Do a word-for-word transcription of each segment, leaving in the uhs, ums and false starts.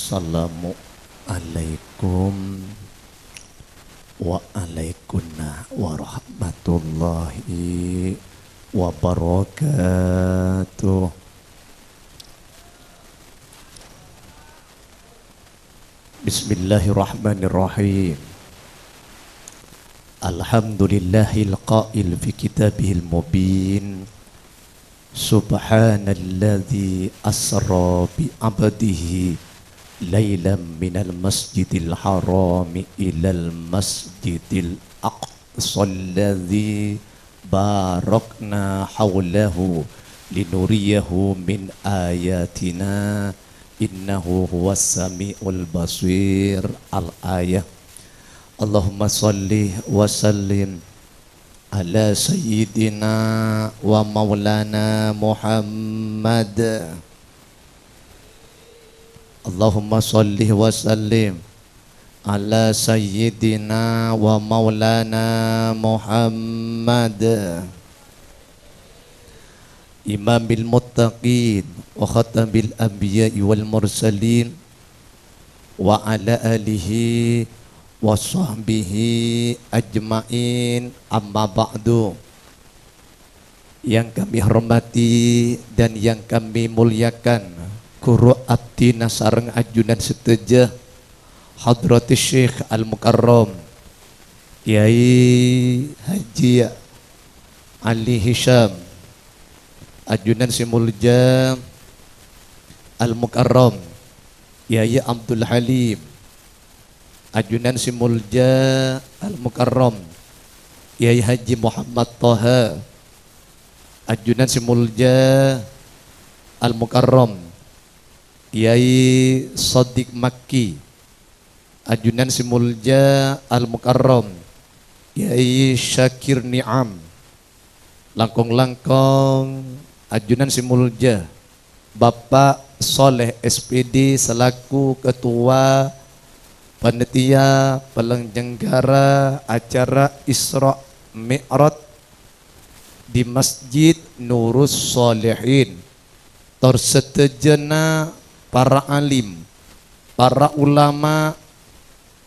Assalamualaikum waalaikumna warahmatullahi wabarakatuh. Bismillahirrahmanirrahim. Alhamdulillahil qail fi kitabihil mubin. Subhanalladzi asra bi abdihi lailam minal masjidil harami ilal masjidil aqsa alladzi barakna haulahu linuriyahu min ayatina innahu huwas samiul basir. Al-ayah. Allahumma shalli wa sallim ala sayyidina wa maulana Muhammad. Allahumma shalli wa sallim ala sayyidina wa maulana Muhammad. Imamil muttaqin wa khatamil anbiya'i wal mursalin wa ala alihi wa sahbihi ajma'in, amma ba'du. Yang kami hormati dan yang kami muliakan, ghuru abdhina sareng ajunan sadhâjâ, Hadratus Syekh Al-Mukarram Kyai Haji Ali Hisham, ajunan sè molja Al-Mukarram Kyai Abdul Halim, ajunan sè molja Al-Mukarram Kyai Haji Muhammad Toha, ajunan sè molja Al-Mukarram Kyai Shadiq Makki, ajunan sè molja Al-Mukarram Kyai Syakir Ni'am, langkong-langkong ajunan sè molja Bapak Soleh S P D selaku Ketua Panitia Penyelenggara Acara Isra Mi'raj di Masjid Nurus Shalihin, tor sadhâjâna para alim, para ulama,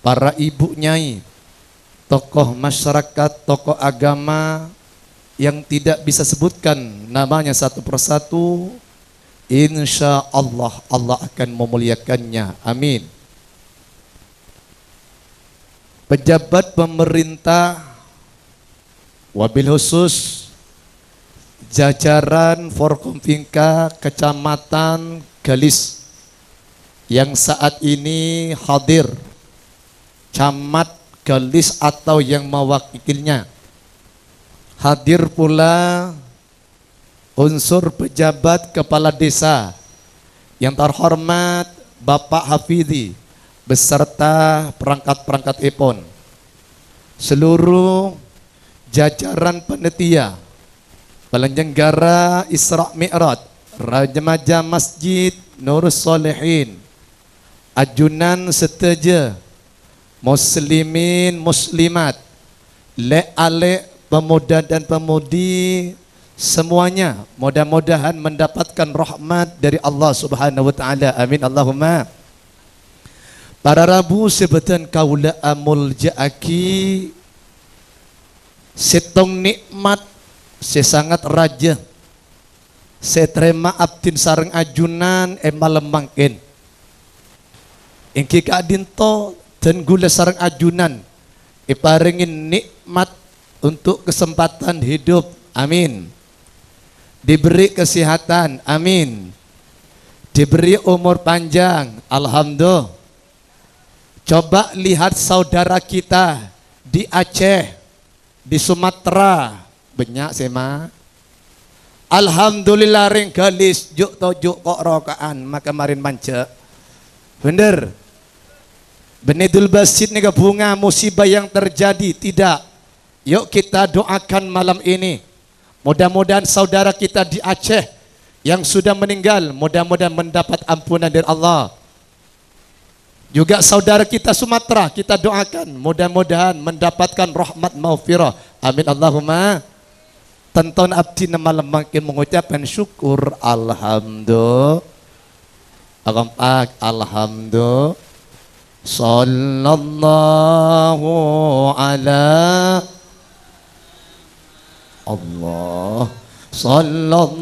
para ibu nyai, tokoh masyarakat, tokoh agama yang tidak bisa sebutkan namanya satu persatu, insya Allah, Allah akan memuliakannya. Amin. Pejabat pemerintah, wabil khusus jajaran Forkompimka Kecamatan Galis yang saat ini hadir, Camat Galis atau yang mewakilinya. Hadir pula unsur pejabat kepala desa yang terhormat Bapak Hafidi beserta perangkat-perangkatipun, seluruh jajaran panitia penyelenggara Isra Mi'raj, remaja Masjid Nurus Solehin, ajunan sadhâjâ, muslimin, muslimat, lè'-alè', pemuda dan pemudi, semuanya, mudah-mudahan mendapatkan rahmat dari Allah Subhanahu wa Ta'ala. Amin, Allahumma. Para rabu sè bâdhân kaulâ amolja'aghi, sèttong nè'mat sè sangat rajâ sè ètarèma abdhina sareng ajunan è malem mangkèn. Èngghi ka'dinto dhân kaulâ sareng ajunan èparèngè nè'mat untuk kesempatan hidup. Amin. Diberi kesehatan. Amin. Diberi umur panjang. Alhamdulillah. Coba lihat saudara kita di Aceh, di Sumatera, bânnya' sè ma-, Alhamdulillah, rèng Galis, ju' toju' ko'-roko'an, maka marèn manja'. Bhender. Bânnè Dul Basit nèka bhunga musibah yang terjadi, tidak. Yuk kita doakan malam ini. Mudah-mudahan saudara kita di Aceh yang sudah meninggal, mudah-mudahan mendapat ampunan dari Allah. Juga saudara kita Sumatera, kita doakan, mudah-mudahan mendapatkan rahmat maghfirah. Amin, Allahumma. Tantona abdhina malem mangkèn mengucapkan syukur, alhamdulillah. Kompak, alhamdulillah. Sallallahu ala Allah. Sallallahu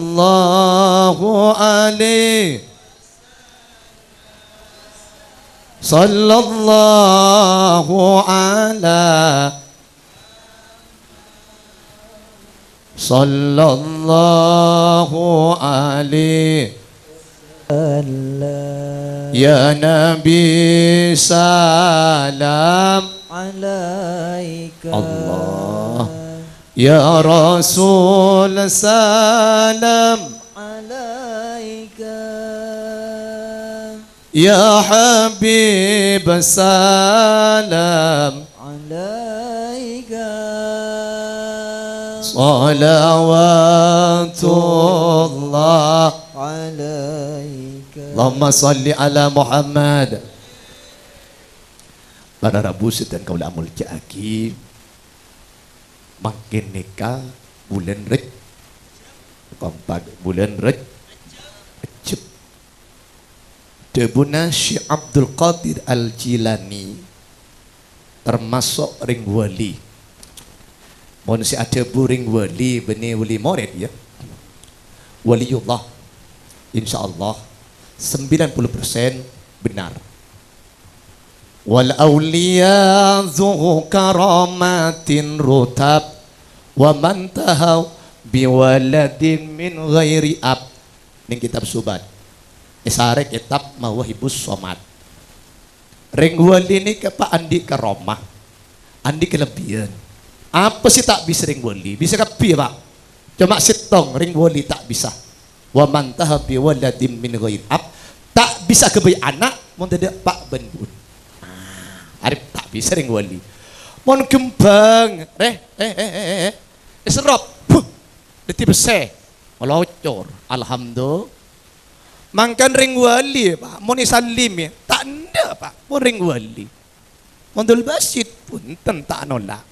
alaihi. Sallallahu ala. Sallallahu alaihi. Ya Nabi, salam alaika. Allah. Ya Rasul, salam alaika. Ya Habib, salam alaika. Salawatullah alaika. Allahumma shalli ala Muhammad. Para rabu sè dhân kaulâ amoljâ'aghi, mangkèn nèka bulân Rejjeb. Kompak, bulân Rej-, Rejjeb. Dhâbuna Syekh Abdul Qadir Al-Jilani tamaso' rèng wali. Mon sè adhâbu rèng wali bânnè wali morèd, ya. Waliyullah, insyaallah, sembilan puluh persen benar. Wal auliya dzu karamatin rutab, wa man taha bi waladin min ghairi ab. Ning kitab Subad. Èsarè kitab Mawahibus Somad. Rèng wali nèka, Pak, andi' karomah, andi' kalebbiyân. Apa sè ta' bisa rèng wali? Bisa kabbhi, ya, Pak. Coma sèttong rèng wali ta' bisa. Wa man taha bi waladin min ghairi ab. Ta' bisa ghâbây ana' mon tadâ' pa' bân bun. Nah, arèp ta' bisa rèng wali. Mon ghembhâng, rè, eh, eh, eh, eh, eh. Èserrop. Buh. Dhâddhi bessè. Ngalocor. Alhamdulillah. Mangkana rèng wali, Pak, mon èsalimi, ta' endâ', Pak, mon rèng wali. Mondol Basit, bhunten, ta' nolak.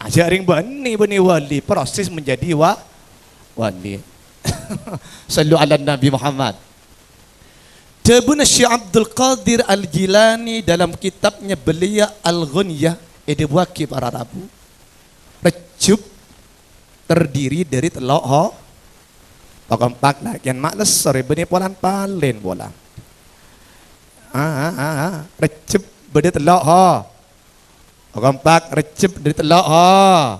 Ajâ' rèng bânnè, bânnè wali, proses menjadi wa-, wali. Sallu ala Nabi Muhammad. Dhâbuna Syekh Abdul Qadir Al-Jilani dalam kitabnya beliau Al-Ghunyah, èdhâbuwaghi para rabu, Rejjeb terdiri dari tello' ho-, pakompak la, kèng ma' lessor, bânnè polan palen pola. Ah, ah, ah, ah. Rejjeb bâdâ tello' ho-, pakompak, Rejjeb bâdâ tello' ho-,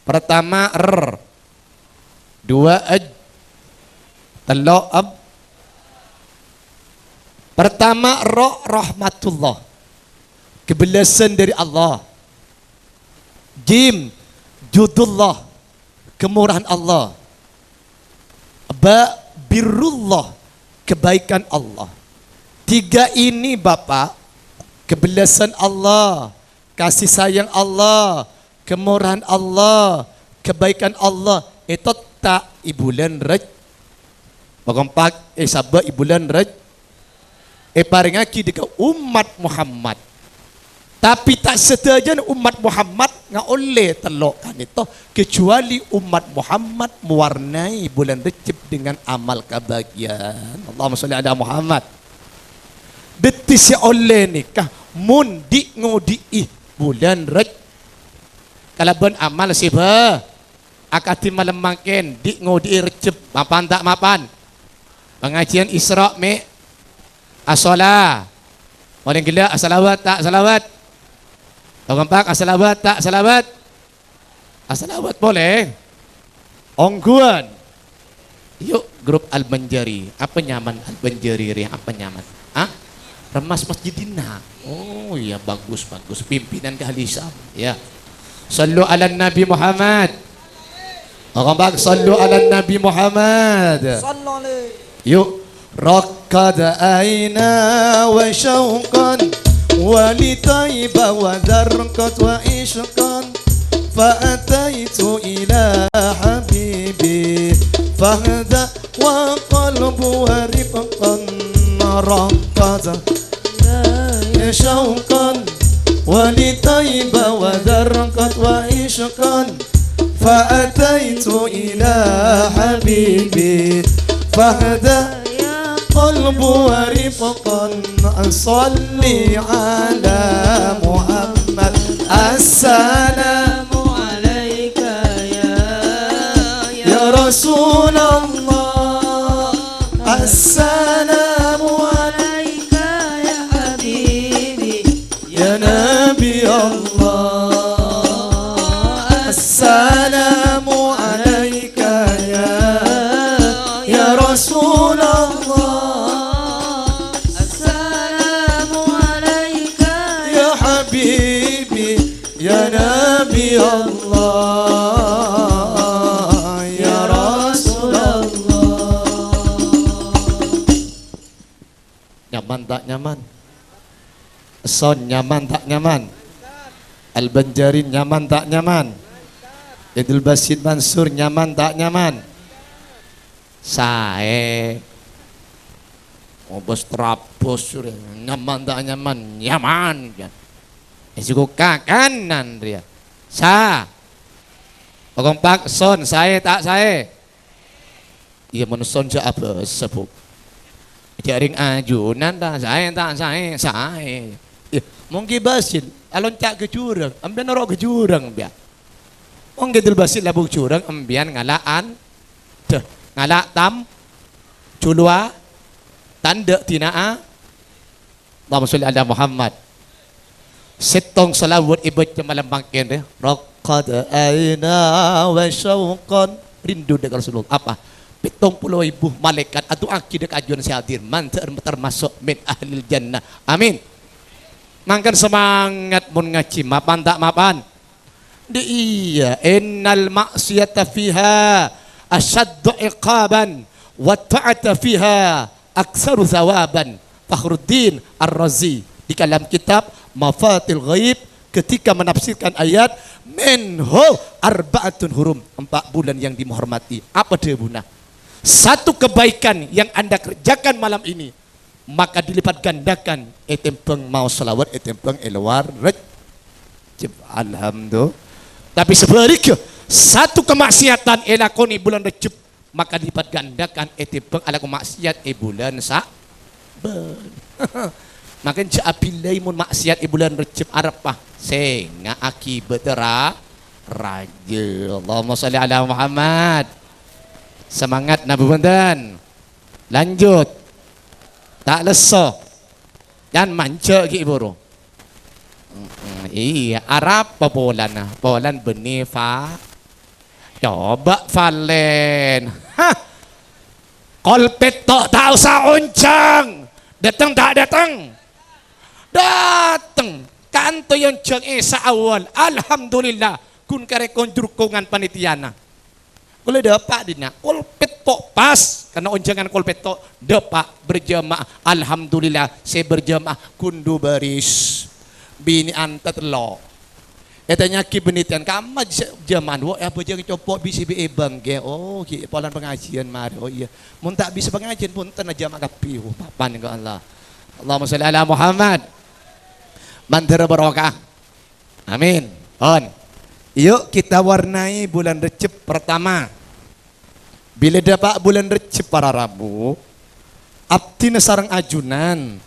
pertama, er. Dua, ej. Tello', eb. Pertama, ro, rahmatullah. Kebellâsân dâri Allah. Jim, judullah. Kemorahan Allah. Ba, birrullah. Kebaikan Allah. Tiga ini, Bapak, kebellâsân Allah, kasih sayang Allah, kemorahan Allah, kebaikan Allah, ètotta' è bulân Rejjeb. Pakompak, èsabâ' è bulân Rejjeb. Èparèngaghi dâ' ka ommat Muhammad. Tapè ta' sadhâjâna ommat Muhammad ngaollè tello' ka'dinto, kecuali ommat Muhammad mewarnai bulân Rejjeb dengan amal kebahagiaan. Allahumma sholli ala Muhammad. Dhâddhi sè ollè nèka mon dhi'-ngodhi'i bulân Rejjeb kalabân amal sè bhâ-, akadhi malem mangkèn, dhi'-ngodhi'i Rejjeb, mapan ta' mapan? Pangajiyân Isra' mè' ashola. Polè ghellâ' asalawat ta' salawat? Pakompak, asalawat ta' salawat? Asalawat polè. Ongghuwân. Yuk, grup Al-Banjari. Apa nyaman Al-Banjari rè? Apa nyaman? Ah? Remas Masjidina. Oh iya, bagus, bagus. Pimpinan Kalisam. Ya. Sallu ala Nabi Muhammad. Pakompak, sallu ala Nabi Muhammad. Sallu alaihi. Yuk. رقد عينا وشوقا ولطيبة وذرقت وعشقا فأتيت إلى حبيبي فاهدأ وقلب ورفقا رقد شوقا ولطيبة وذرقت وعشقا فأتيت إلى حبيبي فاهدأ Al-buwari pokon sholli ala Muhammad. Assalamu alaika ya, ya Rasulullah. Assalamu alaika ya habibi, ya Nabi Allah. Assalamu alaika ya, ya Rasulullah. Assalamu alaika ya habibi, ya Nabi Allah, ya Rasulullah. Nyaman ta' nyaman? Son nyaman ta' nyaman? Al-Banjarin nyaman ta' nyaman? Abdul Basit Mansur nyaman ta' nyaman? Saè. Obos terabos, nyaman ta' nyaman? Nyaman. Èsiko kakanan rèya. Sa. Pakompak son, saè ta' saè? Iyâ, mon son jhâ' abâsa, Bu. Jhâ' rèng ajunan ta' saè, ta' saè, saè. Iyâ, mon Ki Basit, alonca' ka jurang, empèyan noro' ka jurang, empèyan. Mon Ki Abdul Basit labu jurang, empèyan ngala' an-, dâ, ngala' tam-, juluwa, tandhâ dina'a, Allahumma sholli ala Muhammad. Sèttong shalawat èbâca malem mangkèn, rè. Raqqad aina wa syauqan, rindu dâ' Rasulullah. Apa? Pèttong polo èbu malaèkat adu'aaghi dâ' ka ajunan sè hadir, mandhâr termasuk min ahlil jannah. Amin. Mangkèn semangat mon ngajhi, mapan ta' mapan? Dhi iyâ, innal ma'siyata fiha asyaddu iqaban, wa ta'ata fiha aktsaru tsawaban. Fakhruddin Ar-Razi di kalam kitab Mafatihul Ghaib ketika menafsirkan ayat, "Minhu arba'atun hurum," empat bulan yang dihormati. Apa dhâbuna? Satu kebaikan yang Anda kerjakan malam ini, maka dilipat gandakan ètèmbhâng maos shalawat ètèmbhâng è lowar Rejjeb. Alhamdulillah. Tapi sabhâligghâ, satu kemaksiatan èlakonè bulân Rejjeb, maka dilipat gandakan ètèmbhâng alako maksiat è bulân Sa'ban. Mangkèn jhâ' abillai mon maksiat è bulân Rejjeb areppa. Sènga' akibatta ra-, rajâ. Allahumma sholli ala Muhammad. Semangat, napa bhunten? Lanjut. Ta' lesso. Can manjâ' ghi' buru. Mm-mm, iyâ, arapa polana? Polan bânnè, Fa. Coba, Valen. Hah. Kol pètto' ta' osa onjhâng. Dâteng ta' dâteng? Dâteng. Kanto onjhâng Isya awwal. Alhamdulillah. Ghun karè konjhur kongan panitiana. Kaulâ dâpa' dinna', kol pètto' pas, karna onjhângan kol pètto', dâpa' berjamaah. Alhamdulillah, sè berjamaah ghun du bâris. Binè'an ta' tello'. Ètanya'aghi bânnè tèyan, "Kamma jâ-, jamaah, wo, è abhâjâng compo' bi' sè bi' è bângkè?" "Oh, ghi' polana pangajiân marè." "Oh, iyâ. Mon ta' bisa pangajiân, bhunten, ajamaah kabbhi." Oh, papan, ya Allah. Allahumma sholli ala Muhammad. Mandhâr barokah. Amin. Pon. Yuk kita warnai bulan Rejjeb pertama. Bilâ dâpa' bulan Rejjeb, para rabu, abdhina sareng ajunan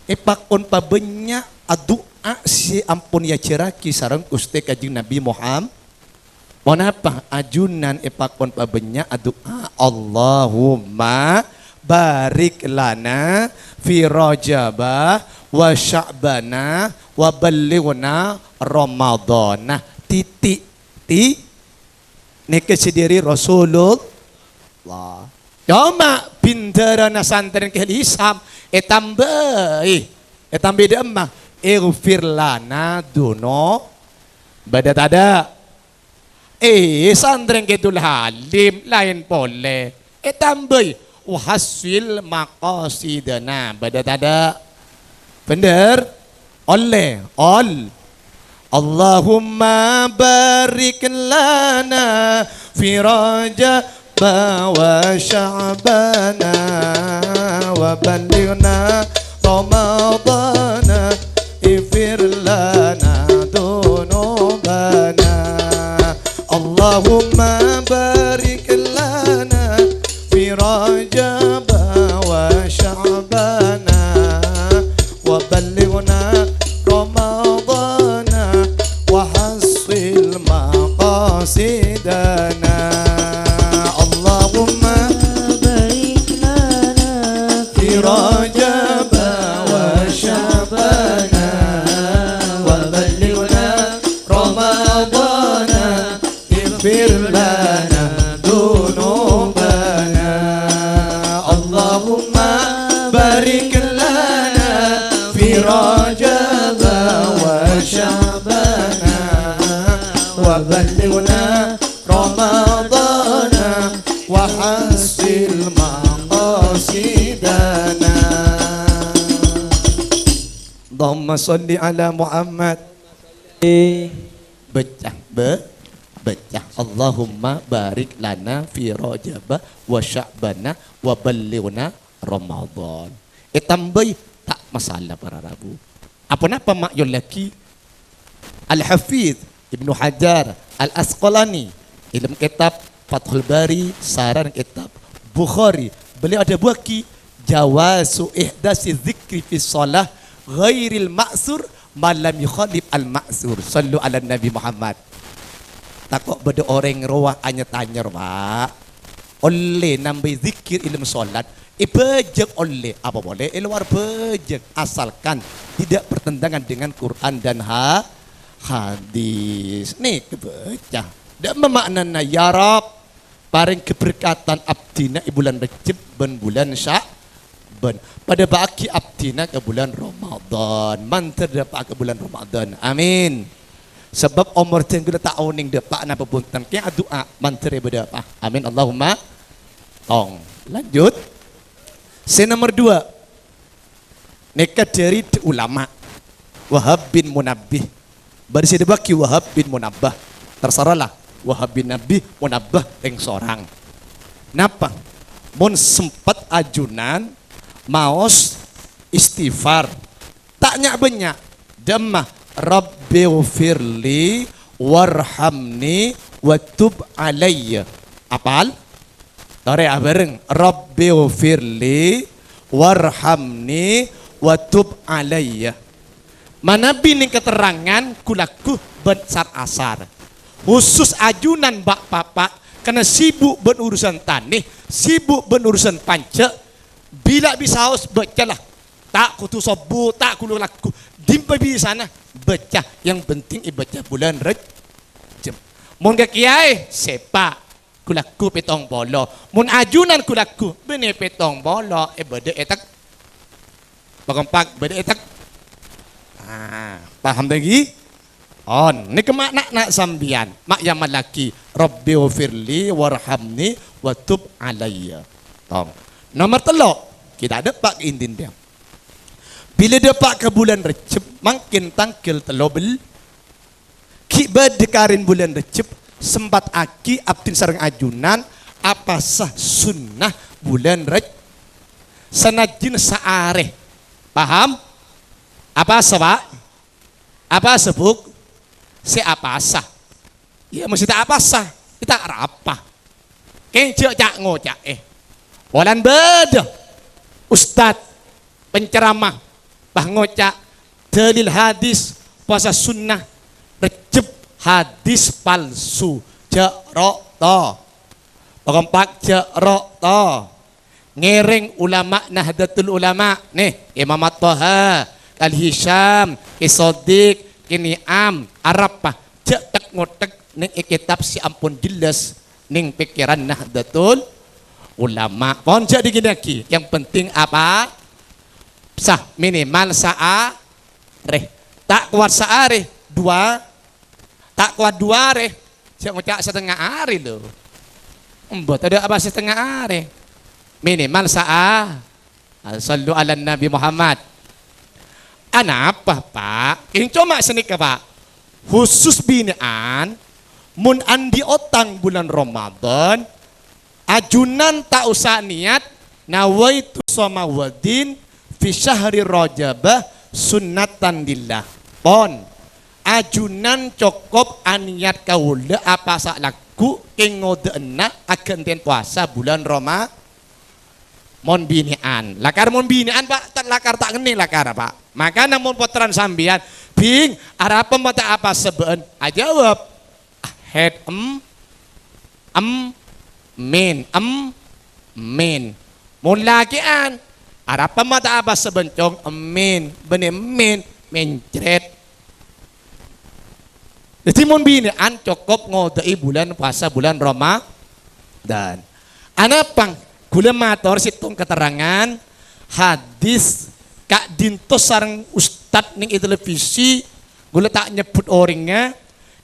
èpakon pabânnya' adu'a sè ampon èajhârraghi sareng Ghustè Kanjeng Nabi Muhammad. Ponapa ajunan èpakon pabânnya' adu'a? "Allahumma barik lana fi Rajaba wa Sya'bana wa ballighna Ramadhana." Titik. Ti-, nèka sè dhâri Rasulullah. Coma bhindhârâna santrèna Kè Haji Hisam ètambâi. Ètambâi dâ' emma? "Ighfir lana duno." Bâdâ tadâ'? Eh, santrèna Kè Abdul Halim laèn polè. Ètambâi, "Wa hassil maqasidana." Bâdâ tadâ'? Bhender? Ollè, ol. "Allahumma barik lana fi Rajaba wa Sya'bana wa ballighna Ramadhana, ighfir lana dunubana." "Allahumma barik lana fi Rajaba wa بلغنا رمضان وحصل مقاصدنا. اللهم بارك لنا في رجب وشعبان وبلغنا رمضان اغفر لنا ذنوبنا. اللهم بارك لنا في رجب وشعبان وبلغنا رمضان وحصل مقاصدنا. اللهم صل على محمد. Bâca, bâ-, bâca. Allahumma barik lana fi Rajaba wa Sya'bana wa ballighna Ramadan. Ètambâi, ta' masalah, para rabu. Aponapa ma' èollèaghi? Al-Hafidz Ibnu Hajar Al-Asqalani, è dâlem kètab Fathul Bari, sareng kètab Bukhari, beliau adhâbuwâghi, "Jawazu ihdasi dzikri fi shalah ghairil ma'sur ma lam yukhalif al-ma'sur." Shallu ala Nabi Muhammad. Tako' bâdâ orèng rowa anya-tanya, Pak. Ollè nambâi dzikir è dâlem sholat, è bâjâng ollè, apa polè è lowar bâjâng, asalkan tidak bertentangan dengan Quran dan ha-, hadis. Nèka bâca. Dâ' emma ma'nana, "Ya Rabb, parèng kaberkatan abdhina è bulân Rejjeb bân bulân Sya'ban. Padâ bâ'âghi abdhina ka bulân Ramadan. Mandhâr dâpa' ka bulân Ramadan. Amin." Sabâb omor jhânggâl ta' onèng dâpa' napa bhunten. Kè adu'a, mandhâr èbâdâ apa? Amin. Allahumma tong. Lanjut. Sè nomer dua. Nèka dâri d-, ulama. Wahab bin Munabbih. Bâri' sè èdhâbuwâghi Wahab bin Munabbah. Terserahlah. Wahab bin Nabbih, Munabbah, rèng sorang. Napa? Mon sempet ajunan maos istighfar. Ta' nya'-bânnya'. Dâ' emma, "Rabbighfirli warhamni wa tub alayya." Apal? Torè abhâreng. "Rabbighfirli warhamni wa tub alayya." Manabi nèng katerrangan ghu-lagghu bân sar-asar. Khusus ajunan bâ'-bapa' karna sibuk bân urusan tanè, sibuk bân urusan panjhâ', bilâ bisa aos bâcalah. Ta' kodhu sobbhu, ta' kodhu lagghu. Dimma bisana bâca, yang penting èbâca bulân Rejjeb. Mon ka kèyaè, sèpa', ghu-lagghu pèttong polo. Mon ajunan ghu-lagghu, bânnè pèttong polo, è bâdâ è tek-, pakompak, bâdâ è tek-, ah, paham lagi? On, nèka ma'nana sampèyan, ma' èamallaghi, "Rabbighfirli warhamni wa tub alayya." Tong. Nomer tello', kita dâpa' ka intina. Bilâ dâpa' ka bulân Rejjeb, mangkèn tangghâl tello bel-, ghi' bâdâ karèn bulân Rejjeb, sempattaghi abdhina sareng ajunan apasa sunnah bulân Rej-, sanajjhâna saarè. Paham? Apasa, Pak? Apasa, Bu'? Sè apasa. Iyâ, mesti ta' apasa. Iyâ, ta' arapa. Kèng jhâ' ca'-ngoca'è. Polana bâdâ ustad, penceramah, pas ngoca', dalil hadis, pasa sunnah, Rejjeb hadis palsu. Jhâ' ro-, to. Pakompak, jhâ' ro-, to. Ngèrèng ulama Nahdlatul Ulama, nè, Imam At-Thaha, Al-Hisham, Ki Shadiq, Ki Ni'am, arapa, jhâ' tek-ngotek nèng è kètab sè ampon jelas nèng pèkkèran Nahdlatul Ulama. Pon jhâ' dingin lagi. Yang penting apa? Sah, minimal saarè. Ta' kowat saarè, dua. Ta' kowat dua arè, jhâ' ngoca' satengnga arè, lho. Embo, tadâ' apa satengnga arè. Minimal saa-, Sallu ala Nabi Muhammad. Anapa, Pak? Kèng coma sanèka, Pak. Khusus binè'an, mon andi' otang bulân Ramadan, ajunan ta' osa niyat, "Nawaitu shauma ghadin fi syahri Rajaba sunnatan lillah." Pon. Ajunan cokop aniyat kaulâ apasa lagghu' kèng ngodâ'âna aghântèyan powasa bulân Roma-, mon binè'an. Lakar mon binè'an, Pak, ta-, lakar ta' ngennèng lakar, Pak. Makana mon pottrana sampèyan, "Bhing, arapa ma' ta' apasa bâ'ân?" Ajâwâb, "Ahed, em, em, min, em, min." Mon lakè'an, "Arapa ma' ta' apasa bâ'ân, Cong?" "Em, min, bânnè em, min, mencret." Dhâddhi mon binè'an cokop ngodâ'i bulân pasa bulân Ramadan. Anapa? Ghulâ mator sèttong katerrangan hadis ka'dinto sareng ustad neng è televisi, ghulâ ta' nyebbhut orèngnga,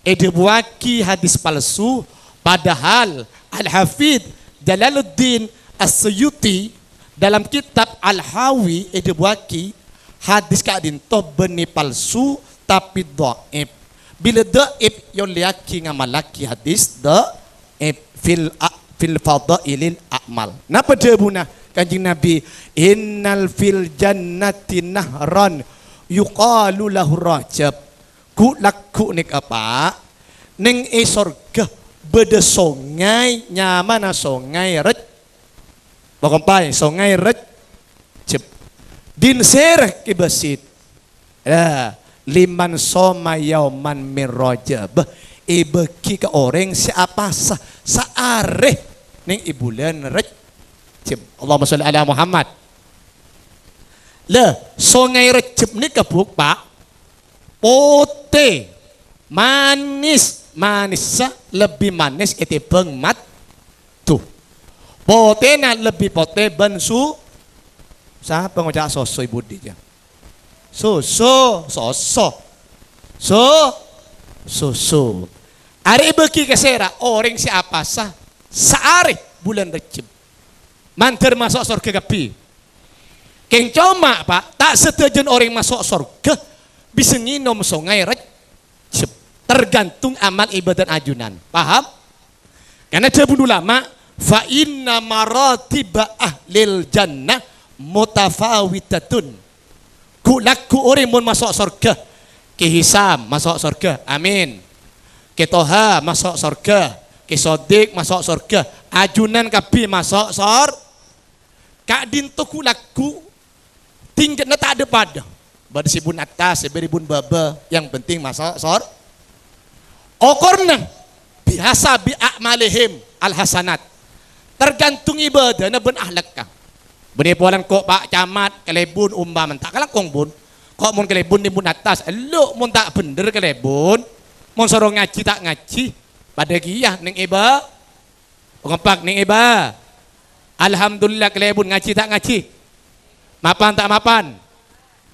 èdhâbuwâghi hadis palsu, padahal Al-Hafidz Jalaluddin As-Suyuti dalam kitab Al-Hawi èdhâbuwâghi hadis ka'dinto bânnè palsu, tapè dhaif. Bilâ dhaif, èollèyaghi ngamallaghi hadis dhaif fil a-, fil fadhailil a'mal. Napa dhâbuna Kanjeng Nabi? "Innal fil jannati nahran yuqalu lahu Rajab." Ghu'-lagghu' nèka, Pa', neng è sorghâ bâdâ songay nyamana Songay Raj-, pakompay, Songay Rajab. Din sèra kèbâsit. Lah, "Liman shoma yauman min Rajab." Èbâghi ka orèng sè apasa saarè neng è bulân Rajab. Allahumma sholli ala Muhammad. Lah, Songay Rajab nèka, Bu', Pa', potè, manis, manissa lebbi manis ètèmbhâng mat-, tuh. Potèna lebbi potè bân su-, sapa ngoca' soso è budi, jâ? Susu, soso. Su-, susu. Arè èbâghi ka sèra orèng sè apasa saarè bulân Rajab. Mandhâr maso' sorghâ kabbhi. Kèng coma, Pa', ta' sadhâjâna orèng maso' sorghâ bisa ngènom Songay Rajab. Tergantung amal ibâdât ajunan. Paham? Karna dhâbuna ulama, "Fa inna maratiba ahlil jannah mutafawitatun." Ghu'-lagghu' orèng mon maso' sorghâ. Kè Hisam maso' sorghâ. Amin. Kè Toha maso' sorghâ. Kè Sodik maso' sorghâ. Ajunan kabbhi maso' sor-, Ka'dinto ghu'-lagghu' tingkatna ta' dhâ-padhâ. Bâdâ sè bun attas, sè bâdâ bun bâbâ, yang penting maso' sor-, okorna bihasabi a'malihim al-hasanat. Tergantung ibâdâna bân ahlakka. Bânnè polana ko' Pa' Camat kalèbun umpamana ta' kalangkong, Bun. Ko' mon kalèbun nèng bun attas, ello' mon ta' bhendher kalèbun. Mon soro ngajhi ta' ngajhi, padâ kèya nèng ibâ-, Kompak nèng ibâ. Alhamdulillah, kalèbun ngajhi ta' ngajhi? Mapan ta' mapan?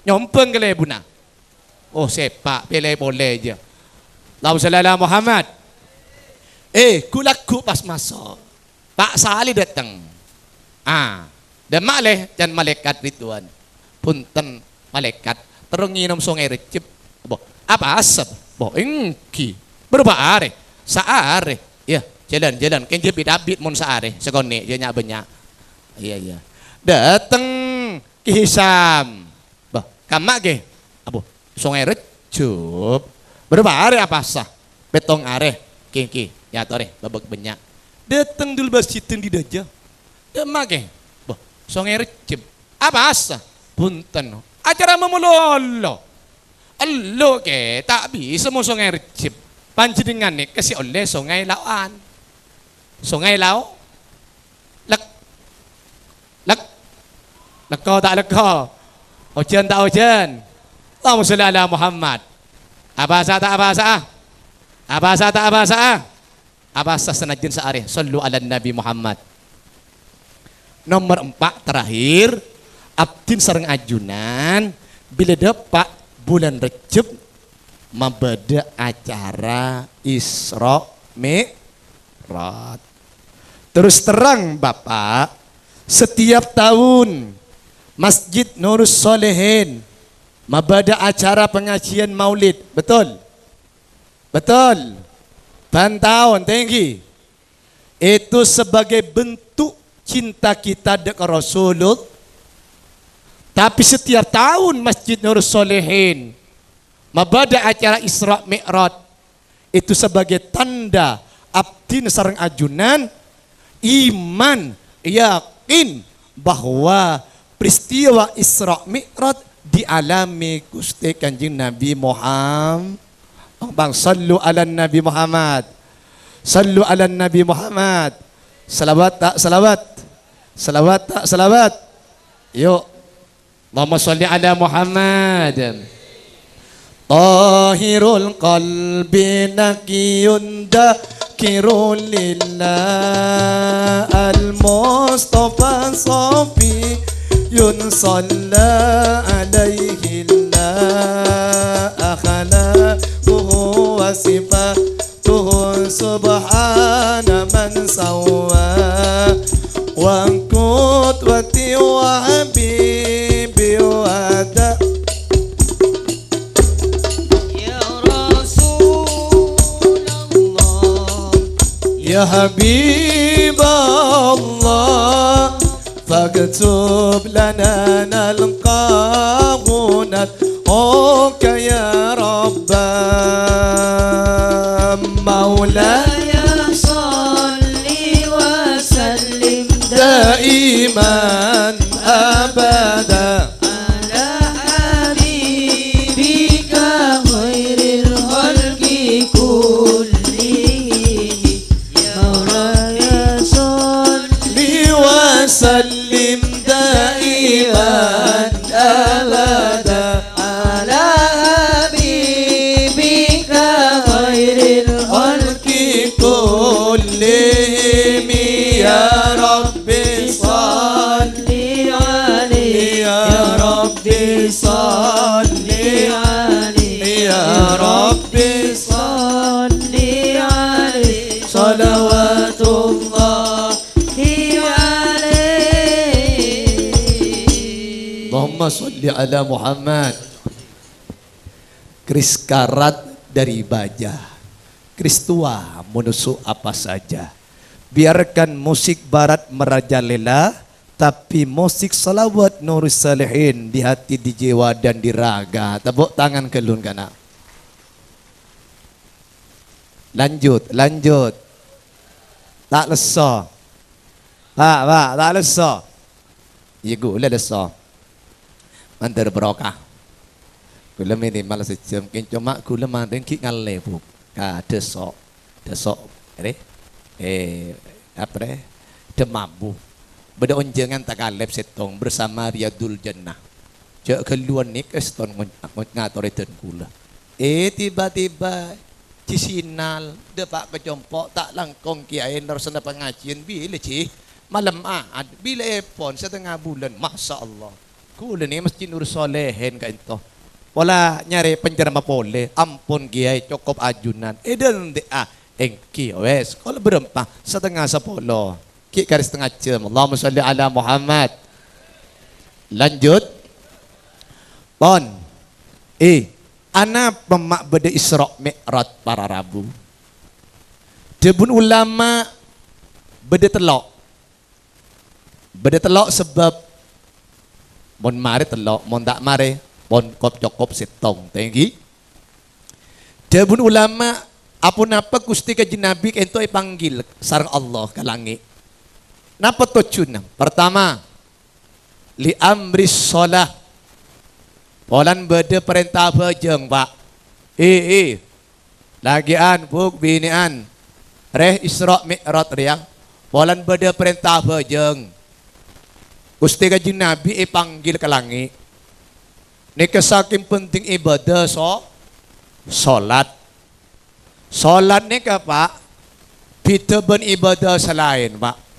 Nyombhâng kalèbunna. Oh, sèpa' pèlè polè jâ. Allahumma shalli ala Muhammad. Eh, ghu'-lagghu' pas maso'. Pa' Salè dâteng. Ah, dâ' ma'lè can Malaèkat Ridwan. Bhunten, Malaèkat, terro ngènom Songay Rejjhep. Apa? Apasa? Apa? Èngghi. Bârâmpa arè? Saarè. Iyâ, jhâlân, jhâlân. Kèng jhâ' bit-abit mon saarè. Sakonè', jhâ' nya'-bânnya'. Iyâ, iyâ. Dâteng Kè Hisam. Bâh, kamma, Kè? Apa? Songay Rejjhep. Bârâmpa arè apasa? Pèttong arè. Kè, kè. Èyatorè, bâbâk bânnya'. Dâteng Dul Masjid dâ' dhâjâ. Dâ' emma, Kè? Bâh, Songay Rejjhep. Apasa? Bhunten. Acara mamalolo. Ello', Kè, ta' bisa mon Songay Rejjhep. Panjhennengngan nèka sè ollè Songay Lao'an. Songay Lao'? Lek-, lek-, lekko ta' lekko? Ojhân ta' ojhân? Allahumma sholli ala Muhammad. Apasa ta' apasa'a? Apasa ta' apasa'a? Apasa sanajjhân saarè? Shallu ala Nabi Muhammad. Nomor empa', terakhir, abdhina sareng ajunan bilâ dâpa' bulân Rejjhep mabâdâ acara Isra Mi'raj. Terus terang, Bapak, setiap tahun Masjid Nurus Solehin mabâdâ acara pengajian Maulid, betul? Betul. Bân taon, tèngghi. Itu sebagai bentuk cinta kita dâ' ka Rasulullah. Tapi setiap tahun Masjid Nurus Solehin mabâdâ acara Isra Mi'raj, itu sebagai tanda abdhina sareng ajunan iman, yakin bahwa peristiwa Isra Mi'raj dialami Ghustè Kanjeng Nabi Muhammad. Bang, bang, shallu 'alan Nabi Muhammad. Shallu 'alan Nabi Muhammad. Shalawat ta' shalawat? Shalawat ta' shalawat? Yu'. Allahumma shalli 'ala Muhammad. Tahirul qalbi naqiyun dzakirun lillah, al-Mustafa shafiyun shalla 'alaihi Allah, akhlaquhu wa sifatuhu subhana man sawwa. Wa qudwati wa habibi wa da- Ya Rasulullah. Ya Habiballah, faktub lana nalqahu nad'uka ya Rabba. Maulaya, salli wa sallim daiman abada. Ala habibika khairil khalqi kullihim. Ya Rabbi, shalli wa sallim daiman abada. Ala habibika khairil khalqi kullihim. Ya Rabbi, shalli alaihi. Ya Rabbi, shalli alaihi. Ya Rabbi, shalli alaihi. Shalawatullahi alaihi. Allahumma shalli ala Muhammad. Keris karat dari baja, keris tua menusuk apa saja. Biarkan musik barat merajalela, tapi musik salawat Nurus Salihin di hati, di jiwa, dan di raga. Tepuk tangan ghâllu, kana'. Lanjut, lanjut. Ta' lesso. Pak, Pak, ta' lesso. Iyâ, ghulâ lesso. Mandhâr barokah. Ghulâ minimal sajhâm, kèng coma ghulâ mandheng ghi' ngallè, Bu. Ka dâso', dâso', rè? Eh, apa, rè? Dâ' mabu. Bâdâ onjhângan takalèp sèttong bersama Riyadul Jannah. Jhâ' ghâlluwân nèka sèttong ngon-, ngon-, ngatorè dân ghulâ. Eh, tiba-tiba Ji Sinal, dâpa' ka compo', ta' langkong kèyaè nerrossana pangajiyân, bilâ, Ji? Malem Ahad, bilâèpon? Satengnga bulân, masya Allah. Ghulâ nèka Masjid Nur Solehin ka'ènto. Pola nyarè penceramah polè, ampon kèyaè, cokop ajunan. È, dântè', ah, èngghi, wes, kala bârâmpa, satengnga sapolo. Ghi' karè satengnga jhâm. Allahumma sholli ala Muhammad. Lanjut. Pon. Eh, anapa ma' bâdâ Isra' Mi'raj para rabu? Dhâbuna ulama bâdâ tello'. Bâdâ tello' sabâb. Mon marè tello', mon ta' marè, pon kop-cokop sèttong. Ta' èngghi? Dhâbuna ulama, aponapa Ghustè Kanjeng Nabi ka'ènto èpanggil sareng Allah ka langngè'? Napa tojjhuna? Partama, li amris shalah. Polana bâdâ parènta abhâjâng, Pak. Eh, eh. Lagè'an, Bu', binè'an. Rè Isra' Mi'raj rèya. Polana bâdâ parènta abhâjâng. Ghustè Kanjeng Nabi èpanggil ka langngè'. Nèka sakèng penting ibadah so-, solat. Solat nèka, Pak, bhidhâ bân ibadah sè laèn, Pak.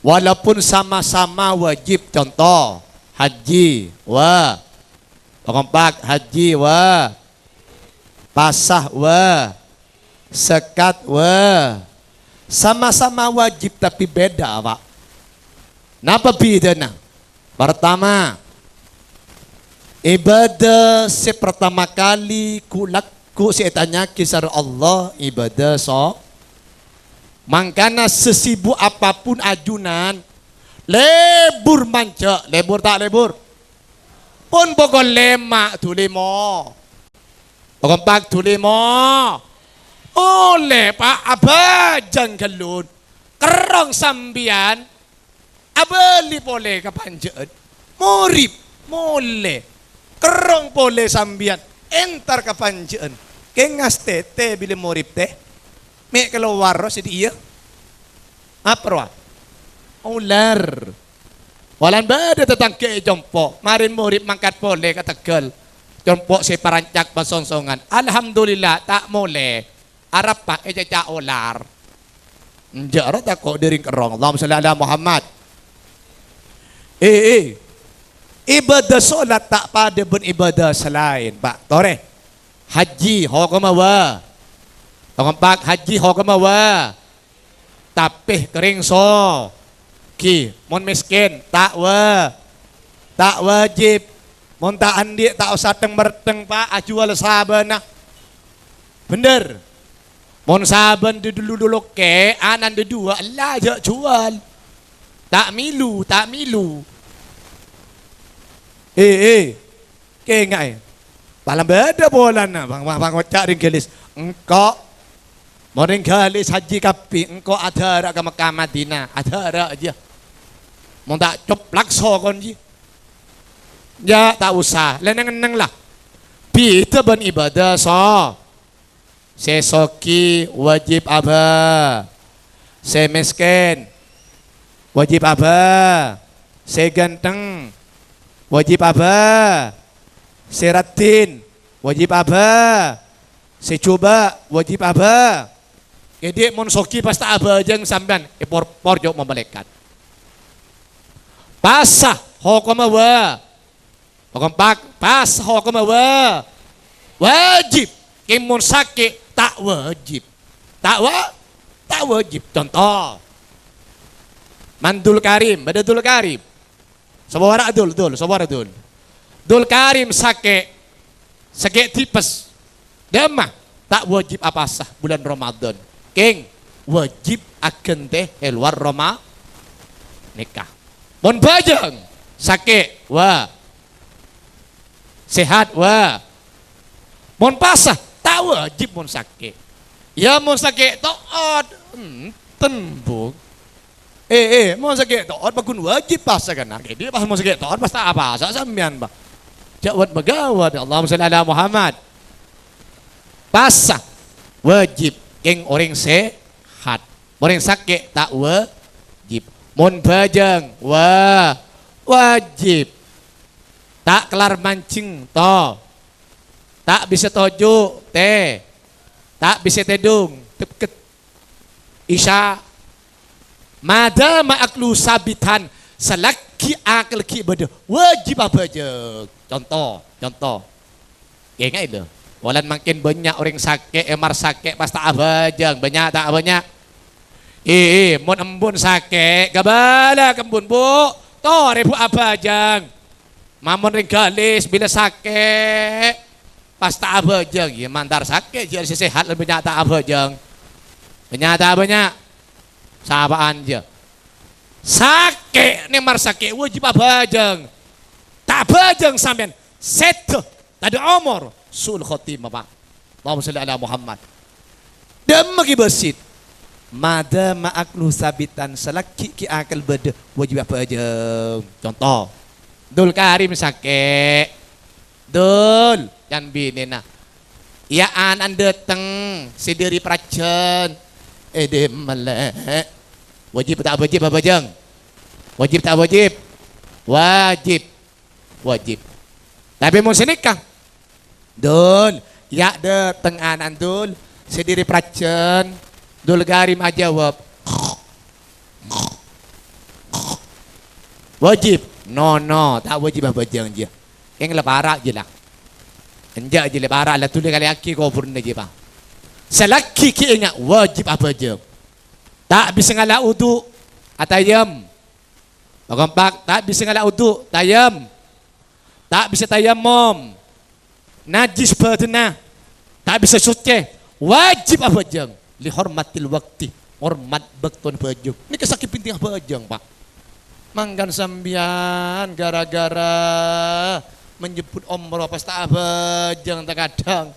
Walaupun sama-sama wajib, conto, haji, wa-, pakompak, haji, wa-, pasa, wa-, zakat, wa-, sama-sama wajib, tapè bhidhâ, Pak. Napa bhidhâna? Partama, ibadah sè partama kalè ghu-, lagghu' sè ètanya'aghi sareng Allah, ibadah so-, mangkana sesibuk apapun ajunan, lebur manjâ', lebur ta' lebur? Pon pokol lèma' du lèmo. Pokol empat du lèmo. Ollè, Pak, abhâjâng ghâllu. Kerrong sampèyan abâli polè ka panjâ'ân. Morib, molè. Kerrong polè sampèyan, entar ka panjhâ'ân. Kèng ngastètè bilâ morèp tè. Mè' kalowar rowa sè dhi iyâ. Apa rowa? Olar. Polana bâdâ tatangghâ è compo', marèn morèp mangkat polè ka Teggal. Compo' sè parancak pasongsongan. Alhamdulillah, ta' molè. Arapa ècaca' olar. Enjâ' rowa tako' dâri kerrong. Allahumma shalli ala Muhammad. Eh, eh. Ibadah sholat ta' padâ bân ibadah sè laèn, Pa'. Torè. Haji, hokomma wa. Tongompak, haji, hokomma wa. Tapè kerrèng soghi. Mon mèskèn, ta' wa-, ta' wajib. Mon ta' andi', ta' osa thèng-merthèng, Pa', ajhuwâl sabâna. Bhender. Mon sabâna dâdullu-dullu kè, ana'na dâduwâ', ella jhâ' jhuwâl. Ta' mèlo, ta' mèlo. Eh, eh. Kènga'è. Palambâdâ polana, bang, bang, bang, ngoca' rèng Galis. Engko'. Mon rèng Galis haji kabbhi, engko' adhârâ ka Mekkah Madinah. Adhârâ jiyâ. Mon ta' coplak sokon jiyâ. Yâ, ta' osa. Lè neng-enneng la. Bhidhâ bân ibadah so-, sè soghi wajib abâ. Sè mèskèn wajib abâ. Sè ghântheng wajib abâ. Sè raddhin wajib abâ. Sè jhubâ' wajib abâ. Kèdhi' mon soghi pas ta' abhâjâng sampèyan, èporpor jhâ' mamalaèkat. Pasa hokomma wa-, Pagompak, pas hokomma wa-, wajib. Kèng mon sakè' ta' wajib. Ta' wa-, ta' wajib. Conto. Man Dul Karim, bâdâ Dul Karim. Sapa wara' Dul, Dul, sapa wara' Dul. Dul Karim sakè', sakè' tipes. Dâ'emma ta' wajib apasa bulân Ramadan. Kèng, wajib aghântè è lowar Roma-, nèka. Mon bhâjâng, sakè', wa. Sehat, wa. Mon pasa, ta' wajib mon sakè'. Yâ, mon sakè' to'ot, enten, Bu. Eh, eh, mon sakè' to'ot, paggun wajib pasa, kan? Nah, jadi pas mon sakè' to'ot, pas ta' apasa sampèyan, Pak. Jhâ' wat-maghâwat, Allahumma shalli ala Muhammad. Pasa wajib kèng orèng sehat. Orèng sakè' ta' wajib. Mon bhâjâng, wa-, wajib. Ta' kellar manjheng, to. Ta' bisa toju', tè. Ta' bisa tèdung, tepket. Isya. Madama aqlu sabitan, salaghi akel ghi' bâdâ, wajib abhâjâng. Conto, conto. Ènga'è, lho. Polana mangkèn bânnya' orèng sakè', èmar sakè' pas ta' abhâjâng. Bânnya' ta' bânnya'? Iyâ, mon embun sakè', kabâlâ ka embun, Bu. Torè, Bu, abhâjâng. Mamon rèng Galis bilâ sakè', pas ta' abhâjâng, yâ mandhâr sakè', jhâ' sè sehat lebbi nya' ta' abhâjâng. Bânnya' ta' bânnya'? Sapa'an jhâ'. Sakè', nèmar sakè', wajib abhâjâng. Ta' abhâjâng sampèyan, sèdhâ, tadâ' omor, su'ul khotimah, Pak. Allahumma shalli ala Muhammad. Dâmma Ki Basit. Madama aqlu sabitan, salaghi ghi' akel bâdâ, wajib abhâjâng. Conto, Dul Karim sakè'. Dul, can binèna. Yâ, ana'na dâteng, sè dâri Prajjhân. Eh, dâmma, Lè'? Wajib ta' wajib abhâjâng? Wajib ta' wajib? Wajib. Wajib. Tapè mon sanèka, Dul, yâ' dâteng ana'na, Dul, sè dâri Prajjhân. Dul Karim ajâwâb, "Wajib." "No, no, ta' wajib abhâjâng jiyâ. Kèng la para' jiyâ la. Enjâ' jiyâ la para' la, dhuli kalèaghi koburna jiyâ, Pa'. Salaghi ghi' enga' wajib abhâjâng. Ta' bisa ngala' wudu, atayem." Pakompak, ta' bisa ngala' wudu, tayem. Ta' bisa tayammum. Najjhis bhâdhânna. Ta' bisa soccè. Wajib abhâjâng. Li hormatil waqti. Hormat bâktona bhâjâng. Nèka sakè' pentingnga abhâjâng, Pa'. Mangkana sampèyan gara-gara menyebbhut omroh pas ta' abhâjâng terkadang.